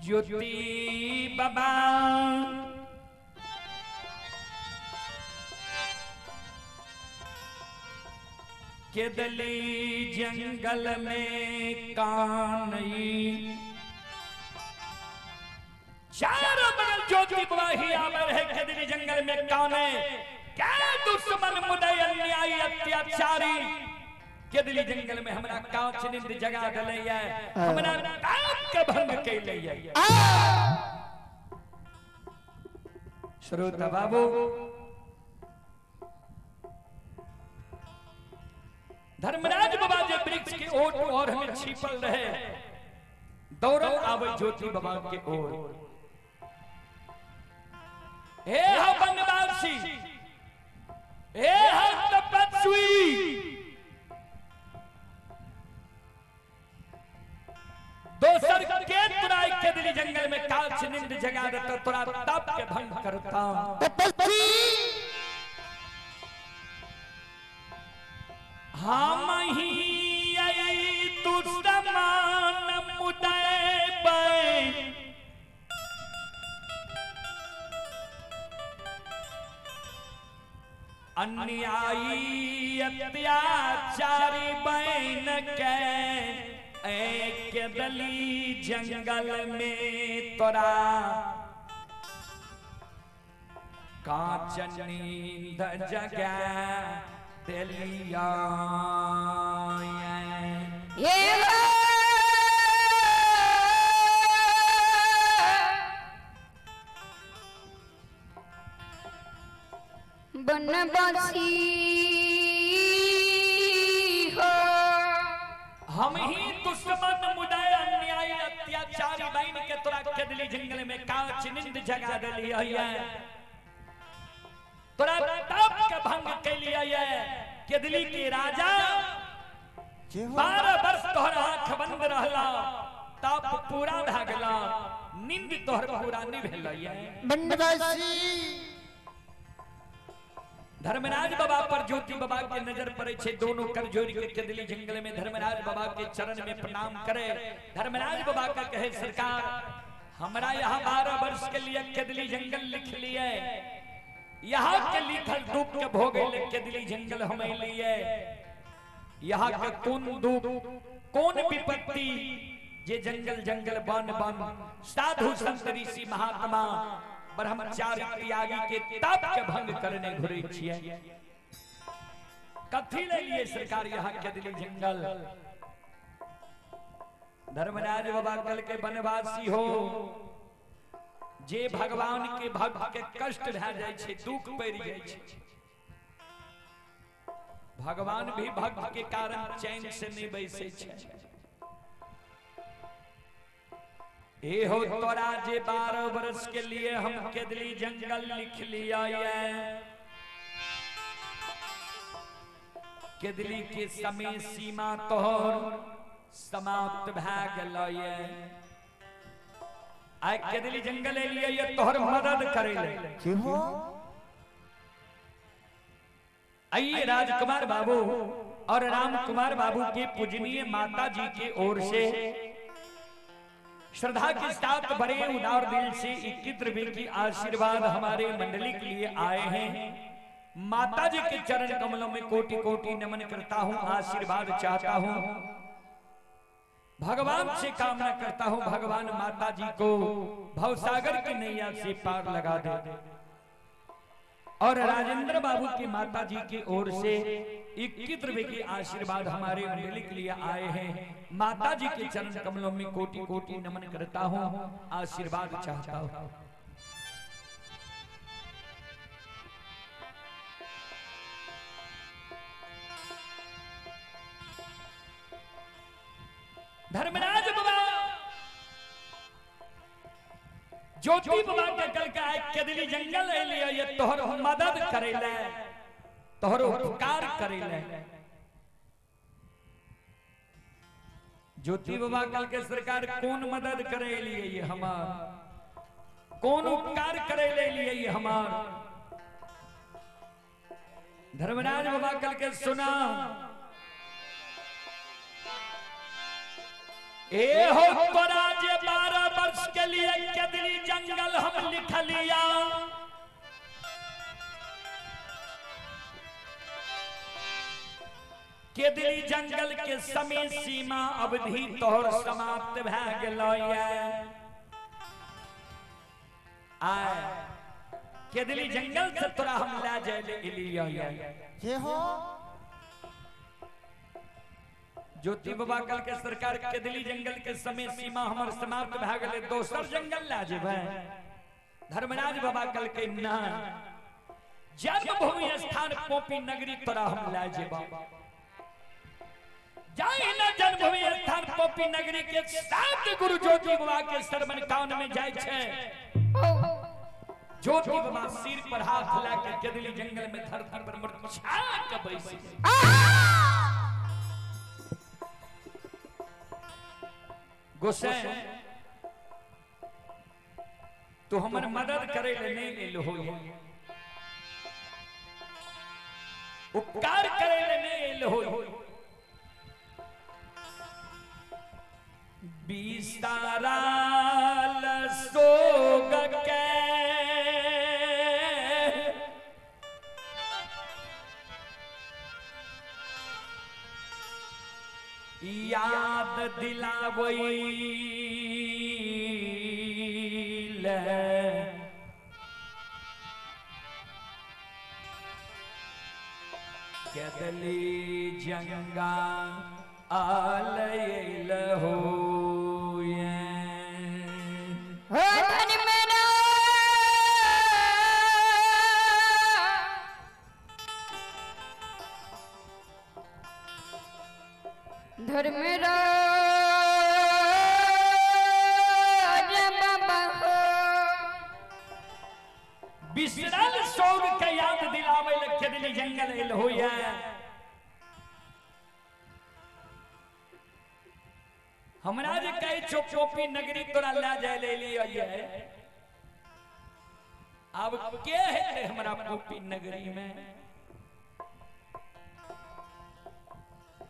ज्योति बाबा केदली जंगल में कानई चारों बगल ज्योति बाबा ही आवर है केदली जंगल में काने क्या दुश्मन मुदई अन्यायी अत्याचारी केदली जंगल में हमरा कांच नींद जगा दलैया हमरा ताप के भंग कैलैया। श्रोता बाबू धर्मराज बाबा जे वृक्ष के ओट और में छिपल रहे दौड़ल आवे ज्योति बाबा के ओर। हे हो बनवासी हे हो तपस्वी दोसर के तोरा केदली जंगल में कांच नींद जगा देता तोरा तप के भंग करता। हम ही आई दुश्मन मुदई बन अन्यायी अत्याचारी बन के केदली जंगल में तोरा कांच नींद जगा देलिया। बनवासी हो हम ही दुश्मन मुदई अन्यायी अत्याचारी बन के तोरा केदली जंगल में कांच नींद जगा देलिया तोरा तप के भंग कैलिया। केदली के राजा 12 वर्ष तोहर आंख बंद रहला तप पूरा भए गेला नींद तोहर पूरा नहीं भेलैया। बनवासी धर्मराज बाबा पर ज्योति बाबा के नजर पड़े छे दोनों कर जोड़ के केदली जंगल में धर्मराज बाबा के चरण में प्रणाम करे। धर्मराज बाबा का कहे सरकार हमरा यहाँ 12 वर्ष के लिए केदली जंगल लिख लिए यहाँ के लिखल दुख के भोगे केदली जंगल हमें लिए यहाँ के कौन दुख कौन विपत्ति जे जंगल जंगल वन वन साधु संत ऋषि महात्मा ब्रह्मचारी त्यागी के तप के भंग करने घुरे छिए कथी ले लिए सरकार यहाँ केदली जंगल। धर्मराज बाबा कल के वनवासी हो जे भगवान के भक्त के कष्ट भए जाय छै दुख पड़ जाय छै भगवान भी भक्त के कारण चैन से नहीं बैसे छै। ए हो तोरा जे 12 वर्ष के लिए हम केदली जंगल लिख लिया ये केदली के समय सीमा तोहर समाप्त भए गेल ये आइ केदली जंगल लिए ये तोहर मदद करे ले। आइए राजकुमार बाबू और राम कुमार बाबू के पूजनीय माता जी के ओर से श्रद्धा के साथ बड़े उदार दिल से 21 रुपए की आशीर्वाद हमारे मंडली के लिए आए हैं। माता जी के चरण कमलों में कोटि कोटि नमन करता हूँ, आशीर्वाद चाहता हूँ, भगवान से कामना करता हूँ भगवान माता जी को भवसागर की नैया से पार लगा दे। और राजेंद्र बाबू की माता जी की ओर से 21 रुपए की आशीर्वाद हमारे मंडली के लिए आए हैं। माता जी के चरण कमलों में कोटि कोटि नमन करता हूँ, आशीर्वाद चाहता हूँ। धर्मराज बाबा ज्योति बाबा के कल का केदली जंगल लिया ये तोहर मदद करे ले तोहर उपकार करे ले। ज्योति बाबा कल के सरकार कौन मदद करे लिए ये हमार कौन उपकार करे ले लिए ये हमार। धर्मराज बाबा कल के सुना ए हो तोरा जे 12 वर्ष वर्ष के लिए केदली जंगल हम लिखलिया। केदली जंगल के समय सीमा अवधि तोहर समाप्त भए गेलो। आय केदली जंगल से तोरा हम ला जाय ले एलियो। जे हो ज्योति बाबा कल के सरकार केदली जंगल के समय सीमा हमर समाप्त भए गेलै, दोसर जंगल ला जेबै। धर्मराज बाबा कल के ना, जन्मभूमि स्थान पोपी नगरी तोरा हम ला जेबा। जाहि न जन्मभूमि स्थान पोपी नगरी के सात गुरु ज्योति बाबा के श्रवण कान में जाय छै। ज्योति बाबा सिर पर हाथ ला के केदली जंगल में थर थर पर मुरझा के बैसी। गोसाई तू हमर मदद करे ले नहीं एलो हो, उपकार करे ले नहीं एलो हो। बिसाराल सोग के याद दिलावई ले केदली जंगा आलयल हो। धर्मराज बाबा हो बिसरल सोग के याद दिलावे ले केदली जंगल एल होया। हमरा जे कहे छो पोपी नगरी तोरा ला जाय ले लियो। अब के है हमरा पोपी नगरी में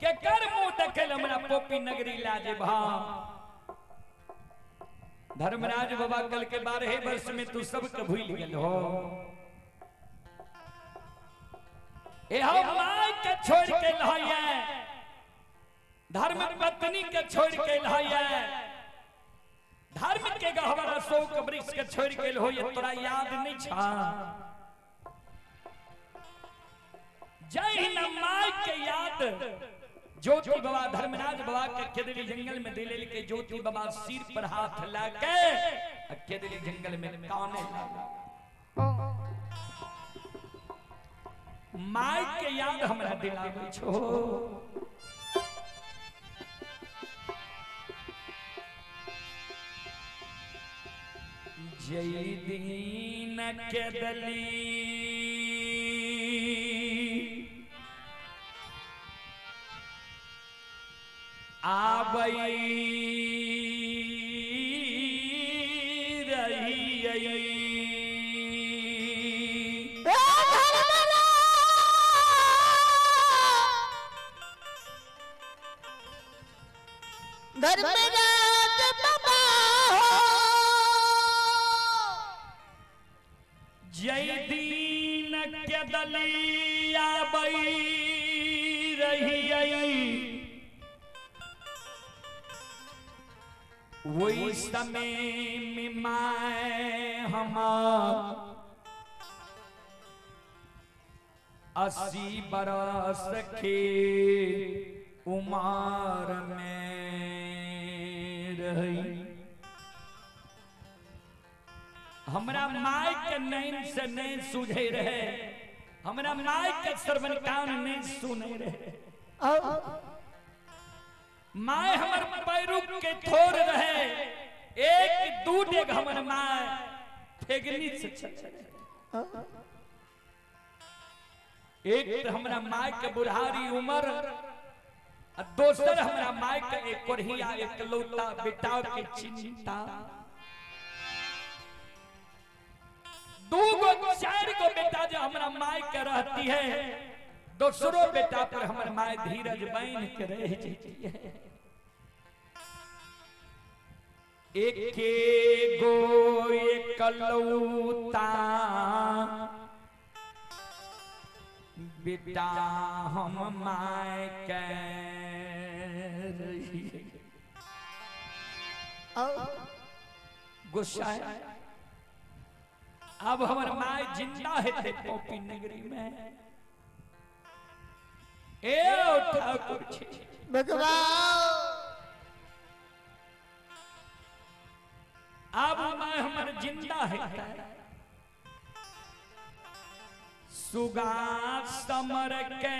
के कर मुंह देखे हमरा पोपी नगरी ला जे भा। धर्मराज बाबा कल के 12 वर्ष में तू सबके भूल गेल हो। ए हम my के छोड़ के लहैया, धर्म पत्नी के छोड़ के लहैया, धर्म के गहवर अशोक वृक्ष के छोड़ के लहोया, तोरा याद नहीं छा। जय न my के याद ज्योति बाबा धर्मराज बाबा के केदली जंगल में दिले के ज्योति बाबा सिर पर हाथ ला के केदली जंगल में काने लगा। My के याद हमरा दिलावे छो। जय दीन केदली आबई रही। धर्मराज बाबा हो जय दीन केदली आबई रही। वही समय में my हमार 80 बरस के उम्र में रही। हमरा my के नैन से नहीं सूझे रहे, हमरा my के श्रवण कान नहीं सुने रहे। My हमर पैरुक के थोर रहे, एक दू डेग हमर my ठेगनी से चल। एक हमरा my के बुढ़ारी उम्र, दोसर हमरा my के एक कोढ़िया एकलौता बेटा के चिंता। दू गो चार गो बेटा जो हमरा my के रहती है, दूसरो बेटा पर हमर my धीरज बांध के रह जाती है। एके गो एकलौता बेटा हम my के रही। गुस्सा है अब हमर my जिंदा हेतै पॉपी नगरी में। ए ठाकुर जी भगवान अब my हमर जिंदा हेतै। सुगा समर के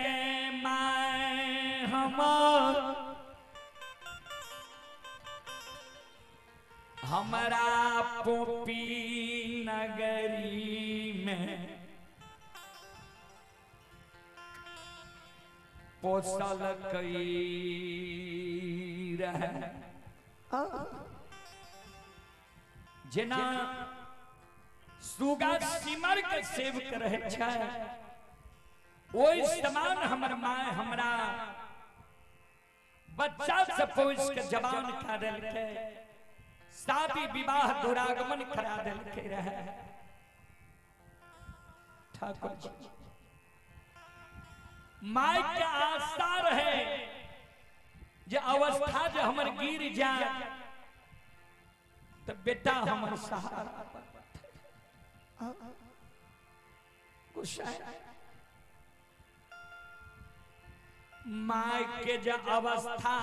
my हमर हमरा पोपी नगरी में पोसल कई रहे। जेना सुगा सिमर के सेवक रहे छै ओहि समान हमर my हमरा बच्चा से पोस के जवान करा देलकै, शादी विवाह दुरागमन करा देलकै रहे। ठाकुर जी my के आशा रहे जे अवस्था जे हमर गिर जाए तो बेटा हमर सहारा my के जे अवस्था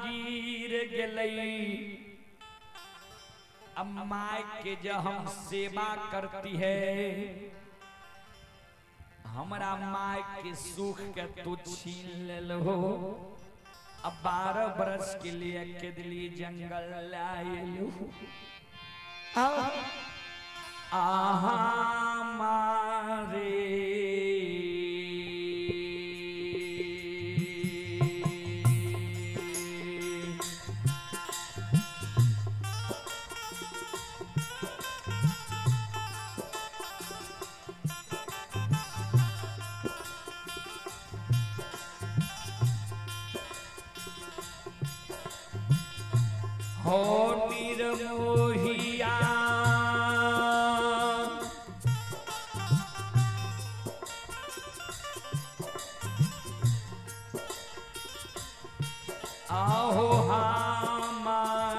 गिर गेलै अब my के जो हम सेवा करती है हमरा my के सुख के तू छीन लेलहो। अब 12 बरस के लिए केदली जंगल लायलू। आहा मारे हो निर्मोहिया आहो हमारे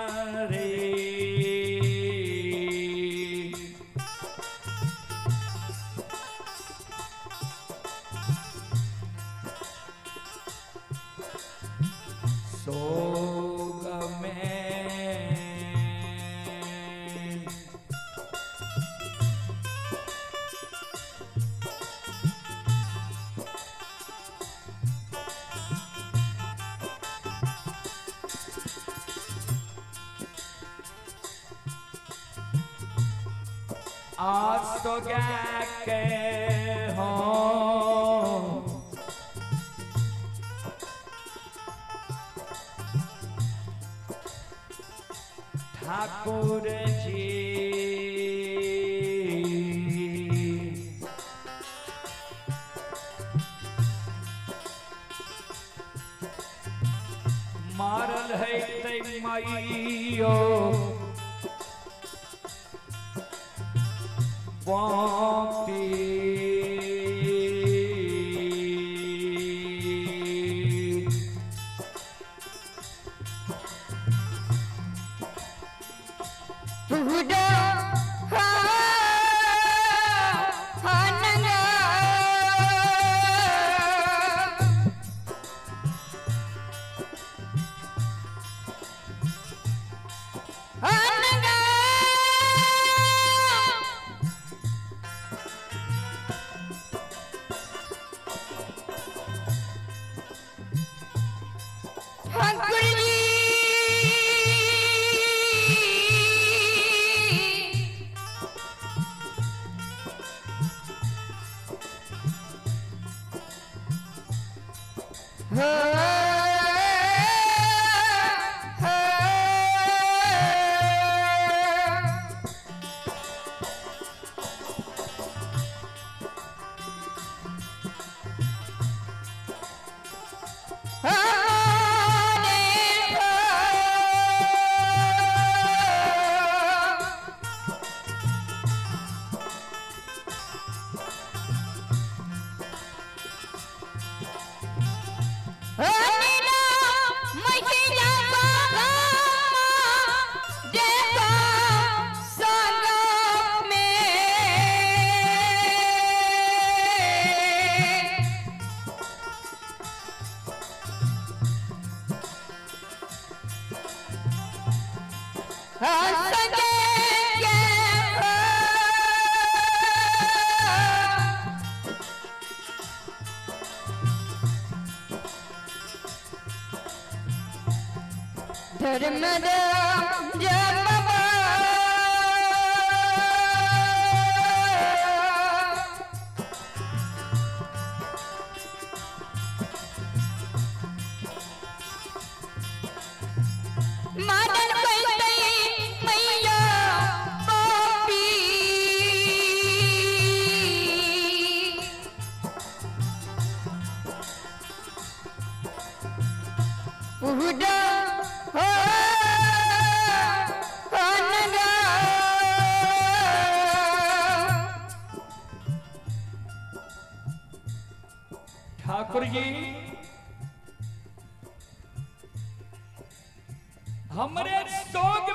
सोग में आज तो के हो ठाकुर जी मारल है ते मैयो पापी ठाकुर जी। हंस के हो। धर्म राज बाबा मादन पैतई मैया पापी पूजा हो अनगा। ठाकुर जी हमरे सोग